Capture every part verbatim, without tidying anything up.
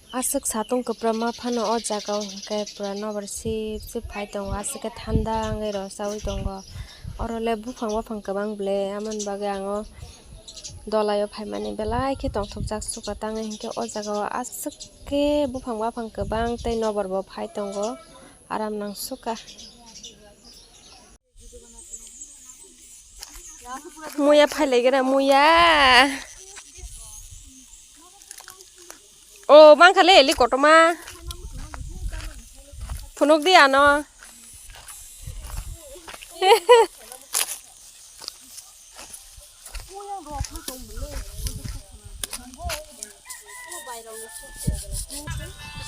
Aswk satung kwprama phano o jaga o hwnkhe pura nobar sip sip phai tongo, aswk khe thanda wngwi rw chaui tongo. Oro le buphang baphang kwbang ble, aboni bagwi ang o dolai o phaimani belai khe tongthokjak sukha, tangwi hinkhe o jaga o aswk khe buphang baphang kwbang tei nobar bo phai tongo, aram nang sukha. Muya phailaigera muya. O, mangkha le, li kotorma. Phunuk di ano.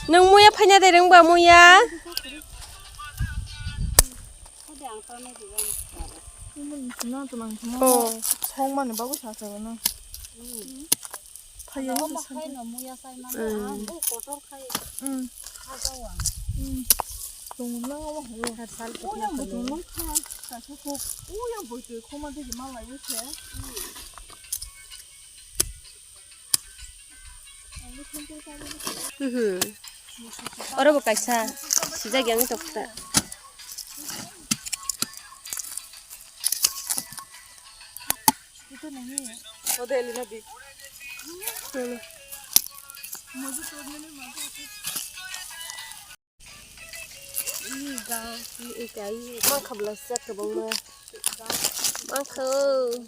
Nwng muya phaina de rwngba muya? Oh. Songmani bagwi sasago no. Phaiya. Mm. Tongmani bagwi hayo. Uyang bo tongmani kha, kaisa kok. Uyang bo twi khoma digi malai se. Mhm. Oro bo kaisa sijak yang tokta. Mangkha bwlasa kwbangma. Mangkha o.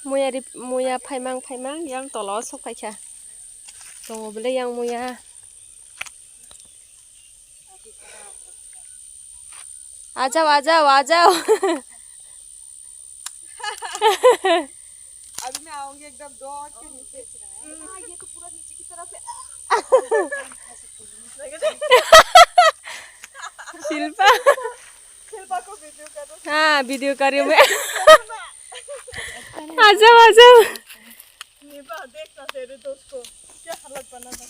Muya ri, muya phaimang phaimang yang tola o sok phaikha. Tongo bwle yang muya. Ajao, ajao, ajao. अभी मैं आऊंगी एकदम दौड़ के नीचे। हाँ, ये तो पूरा नीचे की तरफ है। शिल्पा। शिल्पा को वीडियो करो। हाँ, वीडियो कर रही हूँ मैं। आ जाओ, आ जाओ। ये बा, देख ना तेरे दोस्त को, क्या हालत बना था।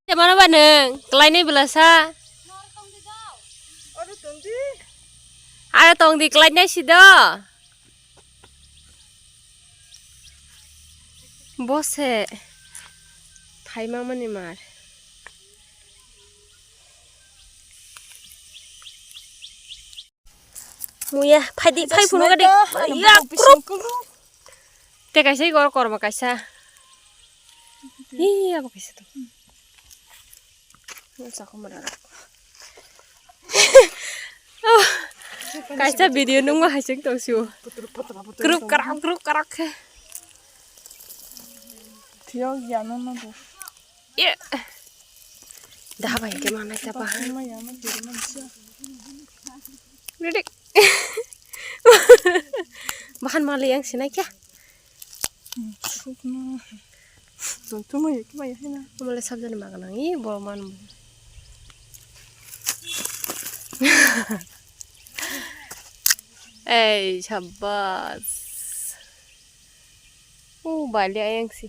Tei mano ba nwng kwlainai bwlasa? अरे तुम जी। Aro tong di, kwlainai si do. Bo se phaima mani mar. Muya, phai di, phai phunuk di. Ya, kruk. Te kaisa igor kormo kaisa. Iya, abo kaisa to. Kaisa video nungma hai sing tong sio. Kruk karak, kruk karak khe. Thiyok ya no no bo. Ye. Dah bai ke mana siapa? Ready. Bahan mali yang sini kya? Tungtungma ya, kima ya, hina. Male sabjani maganang, i, bo man. Ei, shabbas. Uh, bali ayang si.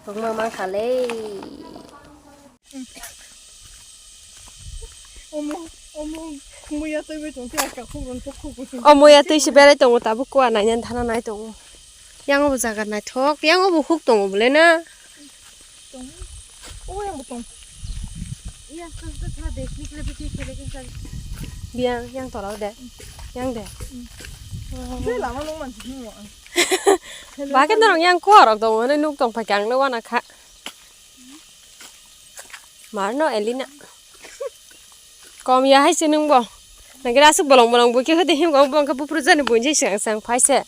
Tongma mankha le. Omo, omo, muya twi bai tong khe, aka khuk rok khuk khuk. O muya twi se berai tongo, tabuk kua naina thana nai tongo. Yang obo jaga naithok, yang obo huk tongo bole na. Tong. O yang bo tong. Yang khe thla de, nikle de, nikle de, nikle de. Biyang, yang torao de. Yang de. Biyang lama nung man sini mo. Ba khe norok yang kuarok tongo hinwi nuk tong phaikha ang le uanakha. Marno Elina. Kom ya hai se nwng bo. Nangkhe aswk bolong bolong bui khe hwdai himkhe bo wngkhe buphuru jani buini sigang sigang phai se.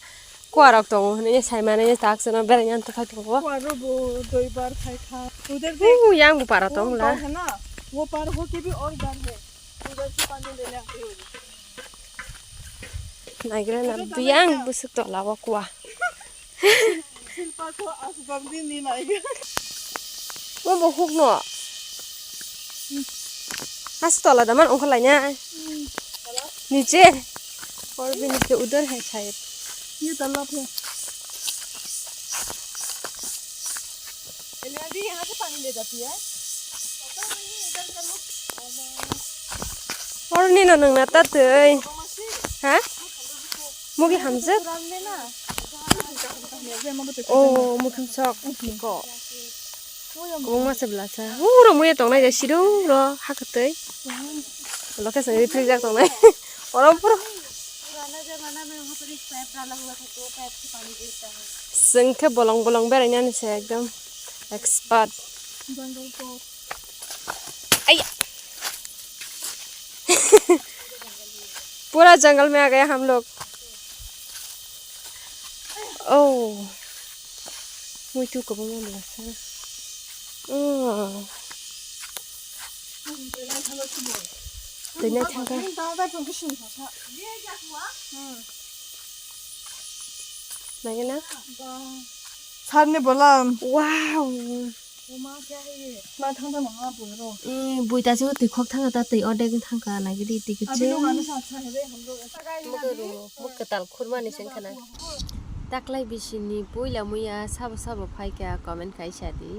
Kuarok tongo hwnwi sai mani tak seno berai nang tongphai tongo. Kuaro bo dui bar phai kha. Uder de. Yang bo para tong la. Wo par ho ke bhi aur bar hai. Uder se pani lene aate ho. Naigra na biyang busuk tola o kua. Silpa ko asbak din ni lai. Mo bo huk no. Has tola da man ongkha lai na. Niche. Aur bhi niche udhar hai shayad. Ye talab hai. Ele abhi yahan se pani le jati hai. Pata nahi idhar ka log. Aur ni no nang na ta tei. Ha? Mugi hamjak? Oh, mukhim sok. Ko. Kobangma se bwlasa. Uro muya tongnai ja siro uro hakatwi. Location refresh jak tongnai. Oro puro. पुराना जमाना में वहाँ पर एक पाइप डाला हुआ था, तो पाइप से पानी गिरता है। Chwng khe bolong bolong berainani se ekdom expert. जंगल को Aiya. Pura jungle mein aa gaya hum log. Oh. Muitu kwbangma bwlasa. Oh. Twi naithangkha. Nangina? Sarni bolam. Wow. Ma thang thang ma bui ro. Eh, bui ta se twi khok thang ta twi odek thang ka nai gidi twi kiche. Muka ru, muk kwtal khurmani se wngkha na. Taklai bisini puila muya sabo sabo phaikha comment kaisa di.